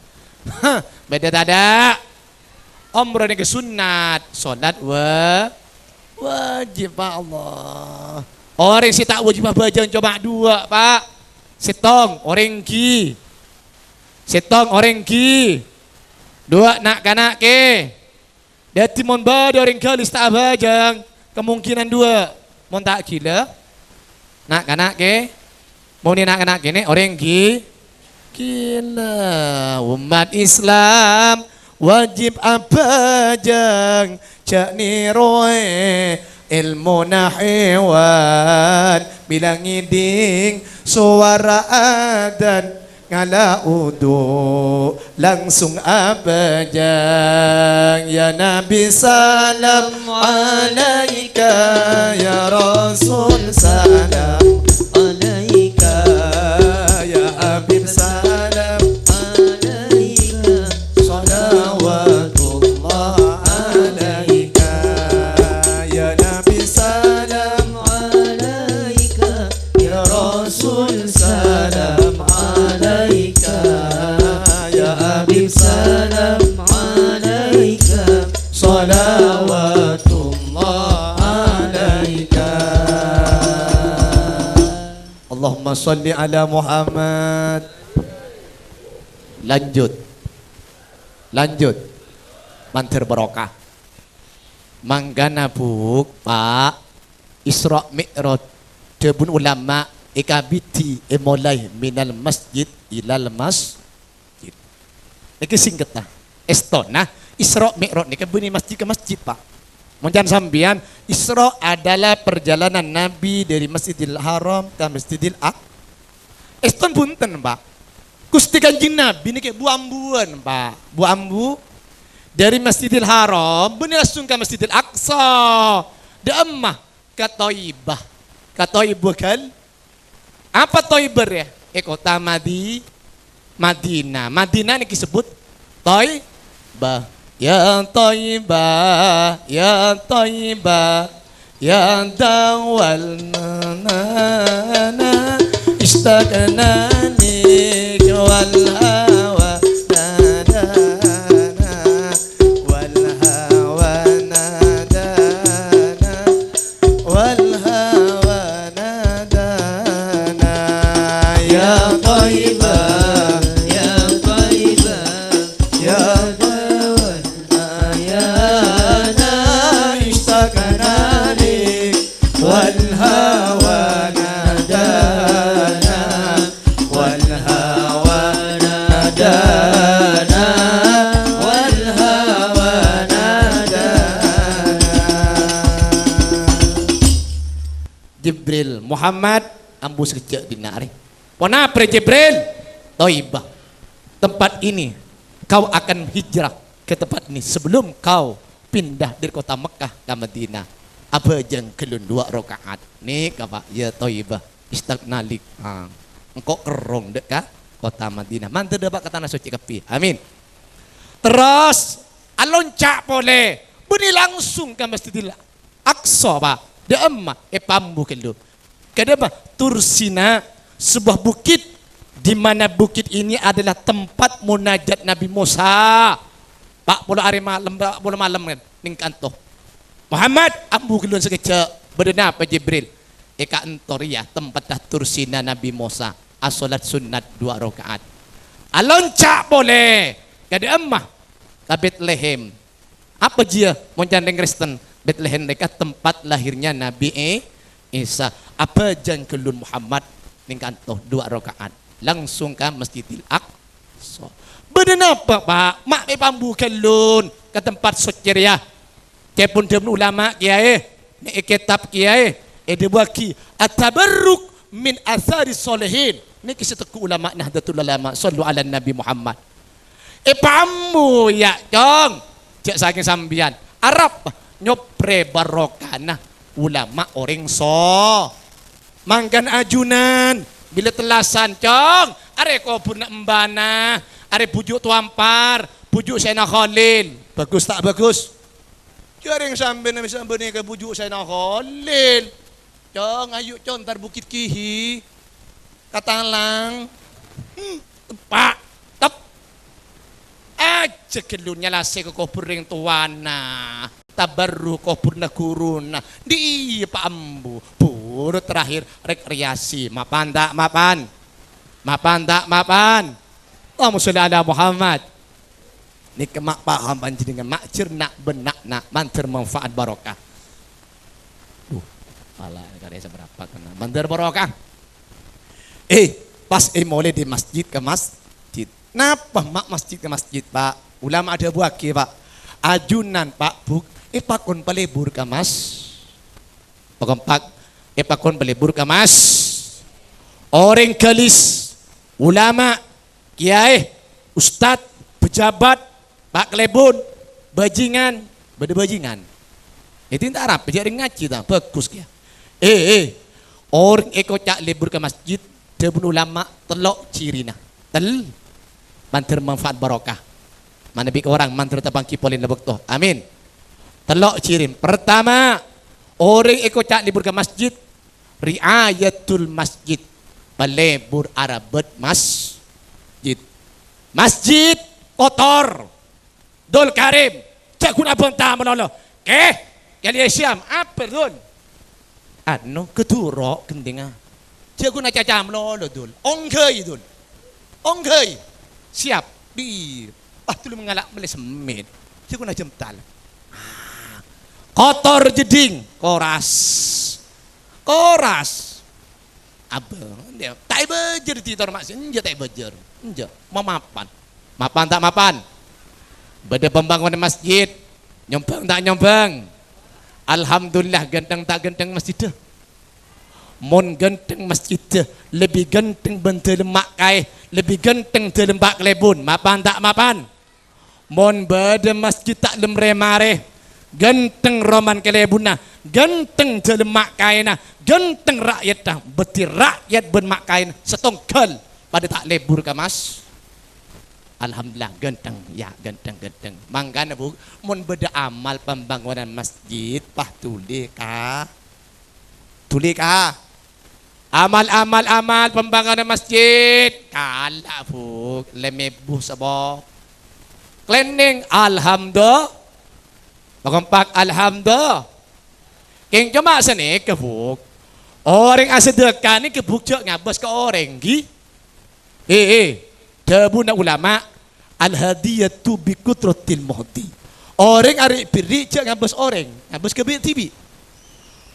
Hah, bâdâ tadâ'? Omroh nèka sunnat, solat wa-, wajib, Pa' Allah. Orèng sè ta' wajib abhâjâng coma duwâ', Pa'. Sèttong, orèng ghi. Sèttong, orèng ghi. Duwâ', na'-kana' kè. Dhâddhi mon bâdâ orèng ghâlis ta' abhâjâng, kemungkinan duwâ'. Mon ta' ghilâ, na'-kana' kè. Mon na'-kana' kènè' orèng ghi-, ghilâ. Ommat Islam wajib abhâjâng, jhâ' nèrowè èlmona hèwan. Bilâ ngèdhing sowara adzan, ngala' wudu, langsung abhâjâng. Ya Nabi, salam alaika, ya Rasul, salam alaika, ya Habib, salam alaika, salawatullah alaika, ya Nabi, salam alaika, ya Rasul, salam alaika, ya Habib, salam alaika, salawatullah alaika. Allahumma shalli ala Muhammad. Lanjut. Lanjut. Mandhâr barokah. Mangkana, Bu', Pa', Isra' Mi'raj, dhâbuna ulama, èkabidhi èmolaè minal masjid ilal masjid. Nèka sèngketta. Èstona, Isra' Mi'raj nèka bânnè masjid ka masjid, Pa'. Mon can sampèyan, Isra' adalah perjalanan Nabi dari Masjidil Haram ka Masjidil Aq-, Èston bhunten, Pa'. Ghustè Kanjeng Nabi nèka bu-ambuwân, Pa'. Bu-ambu dhâri Masjidil Haram, bânnè langsung ka Masjidil Aqsa. Dâ'emma ka Thaibah. Ka Thaibah ghâl-, apa Thaibah rèya? È kottha Madi-, Madinah. Madinah nèka èsebbhut Thoi-, Thaibah, ya Thaibah, ya Thaibah, ya dawal nana, ishtaqna lika wal hawa nadana, wal hawa nadana, wal hawa nadana, ya Thaibah, ya Thaibah, ya Thaibah. Ayana ishtaqna lika wal hawa nadana, wal hawa nadana, wal hawa nadana. Jibril, Muhammad, ambu sakejjhâ' dinna' arè. Ponapa, Jibril? Thaibah. Tempat ini, kau akan hijrah ke tempat ini sebelum kau pindah dari kota Mekah ke Madinah. Abhâjâng ghâllu duwâ' raka'at. Nèka, Pa', ya Thaibah. Ishtaqna lika. Ah, engko' kerrong dâ' ka kota Madinah. Mandhâr dâpa' ka Tana Soccè kabbhi. Amin. Terros, alonca' polè. Bânnè langsung ka Masjidil Aqsa, Pa'. Dâ'emma èpaambu ghâllu. Kadâ', Pa', Tursina, sebuah bukit di mana bukit ini adalah tempat munajat Nabi Musa. Pa' polo arè malem, pa' polo malem, kan, nèng kanto. Muhammad, ambu ghâllu sakejjhâ'. Bâdâ napa, Jibril? È kanto rèya tempatta Tursina Nabi Musa, asholat sunnat duwâ' raka'at. Alonca' polè. Kadâ' emma ka Betlehem. Apa jiyâ, mon can rèng Kristen? Betlehem nèka tempat lahirnya Nabi I-, Isa. Abhâjâng ghâllun Muhammad nèng kanto duwâ' raka'at. Langsung ka Masjidil Aqsa. Bâdâ napa, Pa'? Ma' èpaambu ghâllun ka tempat soccè rèya. Ca'èpon dhâbuna ulama kèyaè, nèng è kètab kèyaè, èdhâbuwâghi, "At-tabarruk min atsari sholihin." Nèka sè tegghu ulama Nahdlatul Ulama, shallu 'alan Nabi Muhammad. Èpaambu, yâ, Cong. Jhâ' sakèng sampèyan. Arapa? Nyoprè barokana ulama orèng so-, Mangkana ajunan, bilâ tellasan, Cong, arè kobhurrâ embana, arè Bhuju' Towampar, Bhuju' Sayyidina Khalil. Bhâghus ta' bhâghus? Jhâ' rèng sampèyan bisa bânnè ka Bhuju' Sayyidina Khalil. Cong, ayu', Cong, entar Bukit Kihi. Ka Talang. Hmm, teppa'. Tep-, ajâ ghâllun nyalasè ka kobhur rèng towana. Tabarruk kobhurrâ ghuruna. Dhi iyâ paambu. Buru terakhir rekreasi. Mapan ta' mapan? Mapan ta' mapan? Allahumma sholli ala Muhammad. Nèka ma' paham panjhennengan, ma' jhârna' bân na'-na' mandhâr manfaat barokah. Duh, pala karè sabârâmpa kèna. Mandhâr barokah. Eh, pas èmolè dâri masjid ka masjid. Napa ma' masjid ka masjid, Pak? Ulama adhâbuwâghi, Pak. Ajunan, Pak, Bu', èpakon palebur ka mas-, pakompak, èpakon palebur ka mas-, orèng ghâlis, ulama, kèyaè, ustad, pejabat, Pak Kalèbun, bajingan, bâdâ bajingan. Èdinta' arapa jhâ' rèng ngajhi ta'? Bhâghus kèya. Eh, eh, orèng èkoca' lebur ka masjid, dhâbuna ulama, tello' cirina. Tel-, mandhâr manfaat barokah. Manabi korang, mandhâr tapangghi polè la bâkto. Amin. Tello' ciri. Pertama, orèng èkoca' lebur ka masjid, ri'ayatul masjid, palebur arabât masjid. Masjid kotor. Dul Karim, jhâ' ghun abânta malolo. Kè, Kè Lè Syam, apa, Dul? Anu, ghâdhuro' ghândhingnga. Jhâ' ghun acaca malolo, Dul. Ongghâi, Dul. Ongghâi. Siap. Bi-, ah, Dul mangala' mellè semmit. Jhâ' ghun ajhâmtal. Ah. Kotor jeddhing, koras. Koras. Abâ, enjâ', ta' èbâjâr dâri tor masjid, enjâ' ta' èbâjâr. Enjâ', mamapan. Mapan ta' mapan? Bâdâ pembangunan masjid, nyombhâng ta' nyombhâng? Alhamdulillah, ghântheng ta' ghântheng masjiddhâ? Mon ghântheng masjiddhâ, lebbi ghântheng bân dâlemma kaè, lebbi ghântheng dâlemma kalèbun. Mapan ta' mapan? Mon bâdâ masjid ta' lem-, rè-marè, ghântheng romana kalèbunna, ghântheng dâlemma kaèna, ghântheng ra'yatta, bâdhi ra'yat bân ma' kaèna, satongghâl padâ ta' lebur ka mas-, Alhamdulillah, ghântheng, ya, ghântheng, ghântheng. Mangkana, Bu, mon bâdâ amal pembangunan masjid, pas dhuli ka Dhuli ka. Amal, amal, amal pembangunan masjid. Kala', Bu'. Lèmèbu sèbu. Cleaning, alhamdulillah. Pakompak, alhamdulillah. Kèng coma sanèka, Bu'. Orèng asadhâka nèka, Bu', jhâ' ngabâs ka orèng, ghi. Eh, eh, dhâbuna ulama, "Al-hadiyatu bi qudratil muhdi." Orèng arè' bherri' jhâ' ngabâs orèng, ngabâs ka bi'-dhibi'.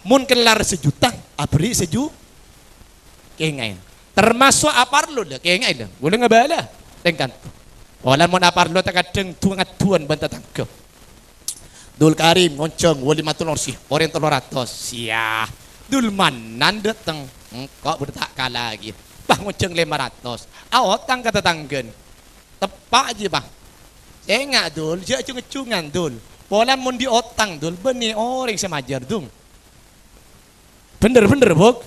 Mon kellar sajuta, abherri' saju-, kèngaè. Termaso' aparlo, la, kèngaè, la. Ghulâ ngabâlâ, tèngkan. Polana mon aparlo, ta' kadhâng du-ngadduwân bân tatangghâ. Dul Karim ngonjhâng walimatul ursi, orèng tello ratos. Siya. Dul Mannan dâteng. Engko' bâdâ ta' kala ghi. Pas ngonjhâng lèma ratos. Aotang ka tatangghâna. Teppa' jiyâ, Pak. Sènga', Dul. Jhâ' jung-ejjhungan, Dul. Polana mon dhi' otang, Dul. Bânnè orèng sè majâr, Dul. Bhender, bhender, Bu'.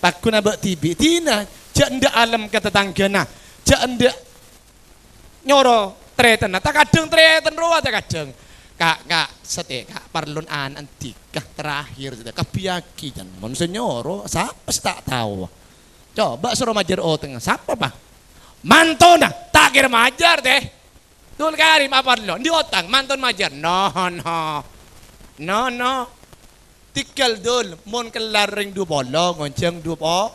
Paggun abâ' dhibi', dina, jhâ' endâ' alem ka tatangghâna, jhâ' endâ' nyoro tarètanna, ta' kadhâng tarètan rowa ta' kadhâng. "Ka', Ka', satèya, Ka', parlona ana' andika terakhir, satèya, kabbhiyâghi, jhân mon sè nyoro, sapa sè ta' tao? Coba soro majâr otangnga, sapa, Pa'?" "Mantona, ta' kèra majâr, tè." "Dul Karim, aparlo? Endhi' otang, mantona majâr." "No, no. No, no." Tèngghâl, Dul, mon kellar rèng du polo, ngonjhâng du po-,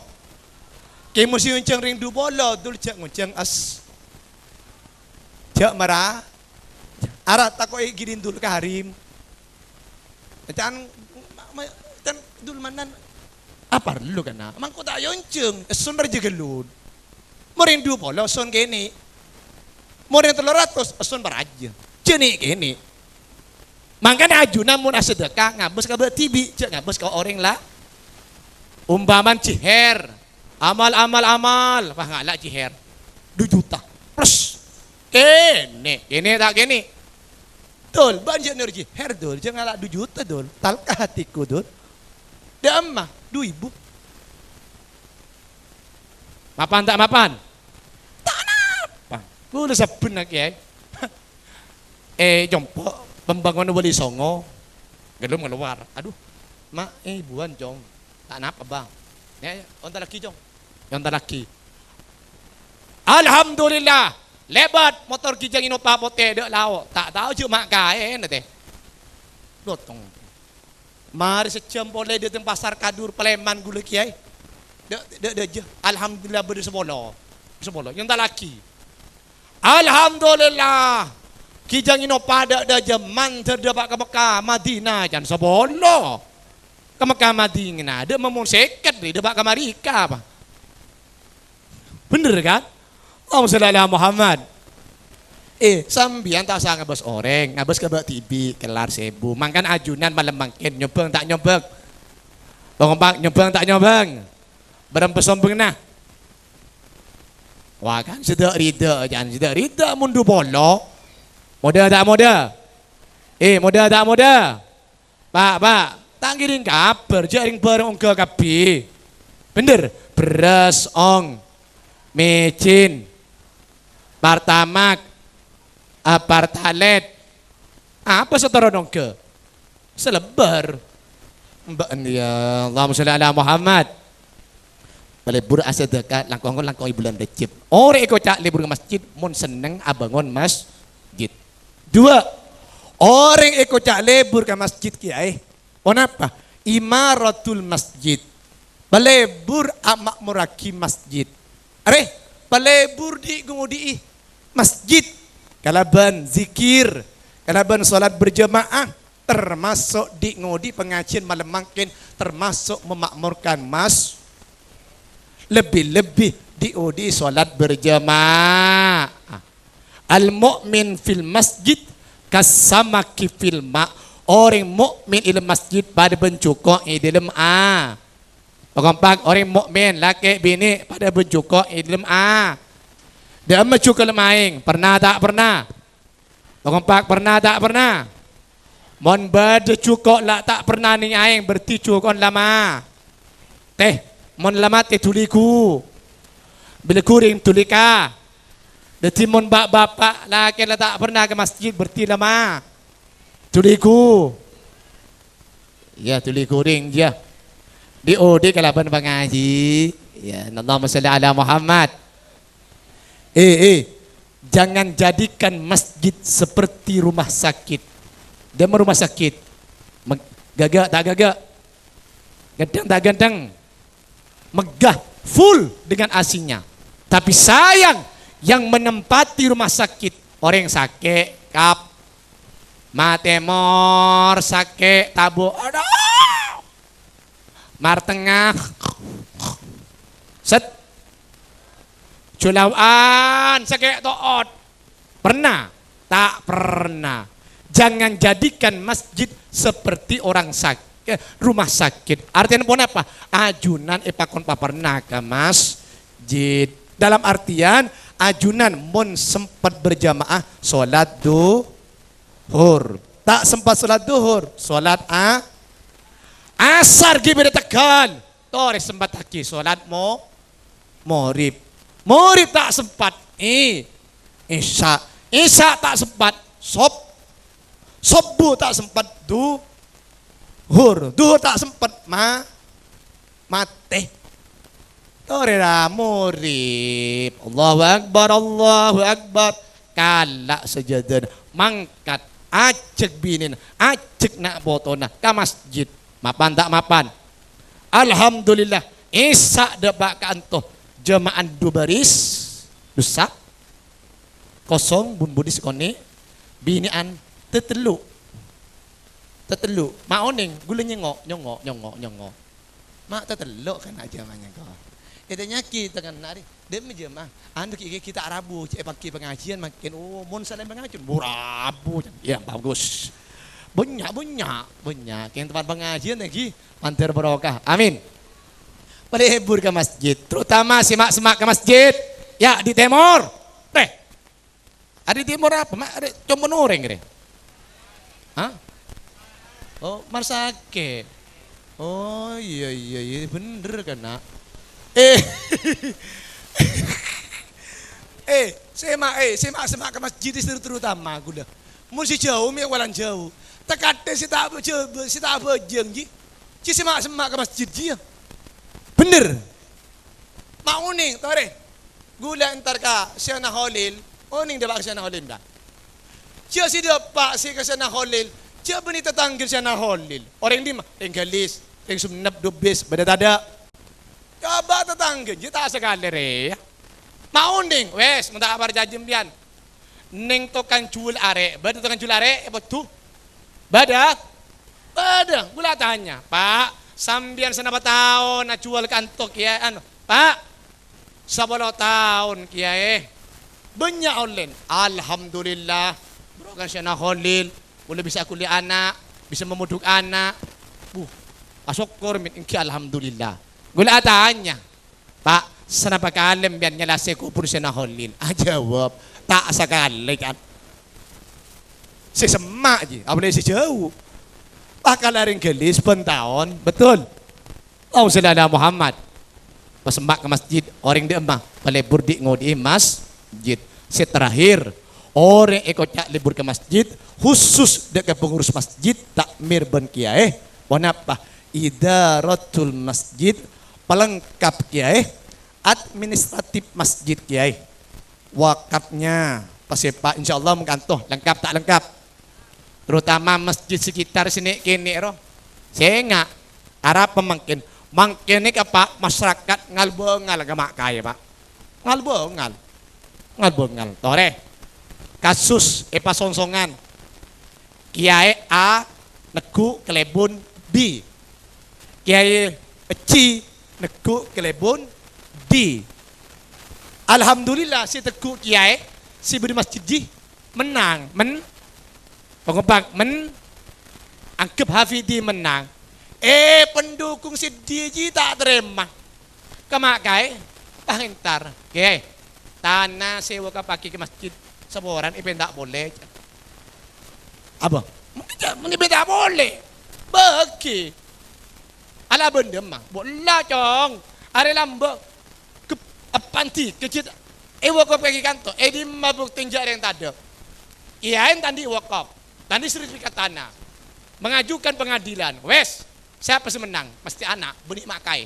kèng mon sè ngonjhâng rèng du polo, Dul, jhâ' ngonjhâng es-, jhâ' mara-, ara tako'è ghi' Dul Karim. Can, ma-, ma-, can Dul Mannan, aparlo kana? Mangko ta' èonjhâng, esson rajâ ghâllu. Mon rèng du polo, esson kènè'. Mon rèng tello ratos, esson parajâ. Jhâ' nè'-kènè'. Mangkana ajunan mon asadhâka, ngabâs ka bâ' dhibi', jhâ' ngabâs ka orèng la-, umpamana jihèr. Amal, amal, amal. Wah, ngala' jihèr. Du juta. Plus. Kènè', kènè' ta' kènè'? Dul, bâ'na jhâ' noro' jihèr, Dul. Jhâ' ngala' du juta, Dul. Talka hatiku, Dul. Dâ'emma, du èbu. Mapan ta' mapan? Ta' napa. Ghulâ sabbhân, Kèyaè. Eh, compo' pembangunan Wali Songo. Ghellum kalowar. Aduh, Ma', eh, buwân, Cong. Ta' napa, Bang. Ya, ya, ontallaghi, Cong. Ontallaghi. Alhamdulillah. Lèbât motor Kijang Innova potè dâ' lao'. Ta' tao jhâ' ma' kaèna, tè. Lotong. Marè sajhâm polè dâteng Pasar Kadur, palèman ghulâ, Kèyaè. Dâ', dâ', dâ' jâ. Alhamdulillah, bâdâ sapolo. Sapolo. Nyentallaghi. Alhamdulillah. Ghi' jhâ' ngènopa dâ', dâ' jâ, mandhâr dâpa' ka Mekkah, Madinah, can sapolo. Ka Mekkah, Madinah, dâ' mon sèket, rè, dâpa' ka Amerika, apa? Bhender, kan? Allahumma shalli ala Muhammad. Eh, sampèyan ta' osa ngabâs orèng, ngabâs ka bâ' dhibi', kellar sèbu. Mangkana ajunan malem mangkèn, nyombhâng ta' nyombhâng? Bâ' kompak, nyombhâng ta' nyombhâng? Bârâmpa sombhângnga? Wah, kan sè dâ' rida, can sè dâ' rida mon du polo. Modâ ta' modâ? Eh, modâ ta' modâ? Pa', pa', ta' ngèrèng kabhâr, jhâ' rèng-bhâreng ongghâ kabbhi. Bhender, bherrâs, ong, mècin, Pertamax, a, Pertalite. Apa sè toron ongghâ? Salebbâr. Mbâ'ân, ya, Allahumma shalli ala Muhammad. Palebur asadhâka langkong, langkong è bulân Rejjeb. Orèng èkoca' lebur ka masjid, mon senneng abângon masjid. Dua, orèng èkoca' lebur ka masjid kèyaè. Ponapa? Imaratul masjid. Palebur ama'morraghi masjid. Arè, palebur dhi'-ngodhi'i masjid. Kalabân zikir, kalabân sholat berjamaah. Termaso' dhi'-ngodhi' pangajiyân malem mangkèn, termaso' mema'morkan mas-, lebbi-lebbi dhi'-ngodhi'i sholat berjamaah. Al-mu'min fil masjid kassamaki fil ma'. Orèng mukmin è dâlem masjid padâ bân jhuko' è dâlem a-, pa' kompak, orèng mukmin, lakè' binè' padâ bân jhuko' è dâlem a-, dâ'emma jhuko' dâlem aèng, perna ta' perna? Pa' kompak, perna ta' perna? Mon bâdâ jhuko' la ta' perna neng aèng, berarti jhuko'na la ma-, tè, mon la matè dhuli ghu-, bilâ ghuring dhuli ka. Dhâddhi mon bâ'-bâpa' lakè' la ta' perna ka masjid, berarti la ma-, dhuli ghu-, ya, dhuli ghuring, ya. Dhi'-ngodhi' kalabân pangaji. Ya, Allahumma shalli ala Muhammad. Eh, eh, jangan jadikan masjid seperti rumah sakit. Dâ'emma rumah sakit? Meg-, ghâghâ' ta' ghâghâ'? Ghândhâng ta' ghândhâng? Megah, full dengan A C-nya. Tapi sayang, yang menempati rumah sakit, orèng sakè', kap-, matè mor, sakè', tabu', adhu! Martengnga. Set. Jhulâwân, sakè' to'ot. Perna? Ta' perna. Jangan jadikan masjid seperti orang sak-, eh, rumah sakit. Artèna ponapa? Ajunan èpakon paperna ka masjid. Dalam artian, ajunan mon sempat berjamaah sholat du-, hur. Ta' sempat sholat duhur, sholat a-, asar ghi' bâdâ tegghâl. Torè sempattaghi sholat mo-, maghrib. Maghrib ta' sempat. Eh, isya. Isya ta' sempat. Sob-, sobbhu ta' sempat. Duhur. Duhur ta' sempat. Ma-, matè. Torè ra maghrib. Allahu Akbar, Allahu Akbar. Kala' sajâdâna. Mangkat. Ajhâk binèna. Ajhâk na' potona. Ka masjid. Mapan ta' mapan? Alhamdulillah. Isya dâpa' ka'anto. Jâma'an du bâris. Du sap. Kosong, bun-budi sakonè'. Binè'an. Tatello'. Tatello'. Ma' onèng. Ghulâ nyèngo', nyèngo', nyèngo', nyèngo'. Ma' tatello' kana' jâma'an ko. Ètanya'aghi tengnga'na rè, "Dâ'emma jâma'an?" "Anu, ghi', ghi', ghi' ta' rabu, cè' èpangghi pangajiân mangkèn." "Oh, mon selain pangajiân?" "Bu rabu," can. "Iyâ, bagus. Bânnya', bânnya', bânnya'. Kèng tempat pangajiân, ghi, mandhâr barokah." Amin. Palebur ka masjid, terutama sè ma'-, semma' ka masjid. Ya, di tèmor. Teh. Arè tèmor apa, Ma'? Arè compo'na orèng, rè? Hah? Oh, marsakè'. Oh, iyâ, iyâ, iyâ, bhender, kana'. Eh. Eh, sè ma', eh, sè ma'-, sè ma' ka masjid ter-, terutama ghulâ. Mon sè jhâu, mè' walan jhâu. Takaddhâ sè ta' bâjâ-, sè ta' abhâjâng, ghi. Jiyâ sè ma'-, sè ma' ka masjid, jiyâ. Bhender. Ma' onèng, torè. Ghulâ entar ka Syèkhna Kholil, onèng dâpa' ka Syèkhna Kholil, ta? Jhâ' sè dâpa' sè ka Syèkhna Kholil, jhâ' bânnè tatangghâna Syèkhna Kholil. Orèng dimma? Rèng Galis, rèng Sumenep, Dubis, bâdâ tadâ'? Ka bâ' tatangghâ, jiyâ ta' sakalè rèya. Ma' onèng, wes, mon ta' parcajâ sampèyan. Neng tokang jhuwâl arè', bâdâ tokang jhuwâl arè', è Poddhu? Bâdâ? Bâdâ. Ghulâ atanya, "Pa', sampèyan sanapa taon ajhuwâl kanto, Kèyaè?" Anu, "Pa', sapolo taon, Kèyaè." "Bânnya' ollèna?" "Alhamdulillah, bhârokah Syèkhna Kholil, kaulâ bisa aghuli ana', bisa mamodhuk ana'." "Buh, asokkor, Min, èngghi alhamdulillah." Ghulâ atanya, "Pa', sanapa kalè sampèyan nyalase kobhur Syèkhna Kholil?" Ajâwâb, "Ta' sakalè, kan." Sè semma' jiyâ, apalagi sè jhâu. Pakalè rèng ghâllu sabbhân taon, betul? Allahumma shalli ala Muhammad. Pas empa' ka masjid, orèng dâ' emma, palebur dhi' ngodhi'i masjid. Sè terakhir, orèng èkoca' lebur ka masjid, khusus dâ' ka pengurus masjid, takmir bân kèyaè. Ponapa? Idaratul masjid, pelengkap kèyaè, administratif masjid kèyaè. Wakafnya, pas èpa, insyaallah mengkanto, lengkap ta' lengkap? Terutama masjid sekitar sè nè'-kènè' ro. Sènga', arapa mangkèn? Mangkèn nèka, Pa', masyarakat ngal-bângal ka ma' kaè, Pa'. Ngal-bângal. Ngal-bângal. Torè. Kasus è Pasongsongan. Kèyaè A neggu' kalèbun B. Kèyaè C neggu' kalèbun D. Alhamdulillah, sè teggu' kèyaè sè bâdâ masjid jiyâ mennang, men-, pangobâ, men-, anggep Hafidi mennang. Eh, pendukung sè dhiyâ jiyâ ta' tarèma. Ka ma' kaè, pas ngèntar. Kèyaè, tana sè èwakapaaghi ka masjid saporana èpènta' polè. Apa? Mungkin ja-, mungkin èpènta' polè. Bâgi. Ala bândhâ, ma. Bo' ella, Cong. Arè lambâ'. Kep-, epandi, kejit. Èwakafaghi kanto. È dimma bukti jhâ' rèng tadâ'? Kèyaè ta' andi' wakaf. Ta' andi' sertifikat tanah. Mengajukan pengadilan. Wes. Sapa sè mennang? Mastè ana'. Bânnè ma' kaè.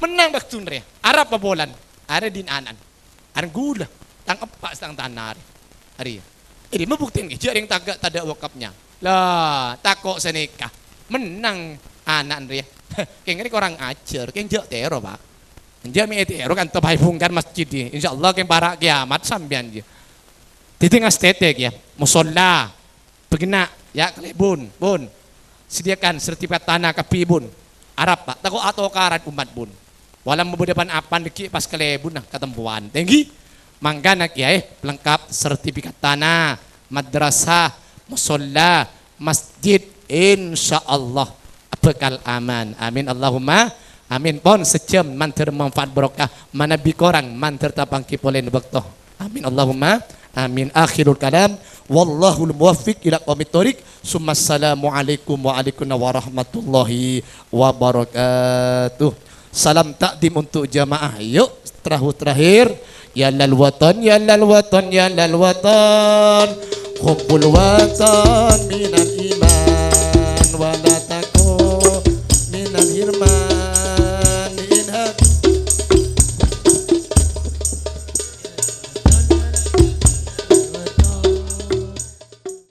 Mennang bâktona rèya. Arapa polana? Arè dhin ana'na. Areng ghulâ, tang eppa' sè tang tana rè-, arèya. È dimma buktèna jhâ' rèng tadâ', tadâ' wakafnya? Lah, tako' sanèka. Mennang ana'na rèya. Kèng rè korang ajhâr, kèng jhâ' tèro, Pa'. Jhâ' mè' ètèro kanto bhâi bongkar masjid, insyaallah kèng para' kèyamat sampèyan, jhâ'. Dhâddhi ngastètè kèya, mosolla. Bâghenna', ya', kalèbun, bun. Sediakan sertifikat tanah kabbhi, bun. Arapa, tako' atokaran ommat, bun. Wala mabâdâ pan-apan dhâggi' pas kalèbunna katempowan. Tèngghi, mangkana kèyaè pelengkap sertifikat tanah, madrasah, mosolla, masjid, insyaallah bhâkal aman. Amin, Allahumma amin. Pon sajhâm mandhâr manfaat barokah, manabi korang mandhâr tapangghi polè bâkto. Amin, Allahumma amin. Akhirul kalam, wallahul muwaffiq ila aqwamit thoriq. Summassalamualaikum waalaikumsalam warahmatullahi wabarakatuh. Salam takdim untuk jamaah. Yuk, terahu-, terakhir. Ya lal watan, ya lal watan, ya lal watan. Hubbul watan minal iman.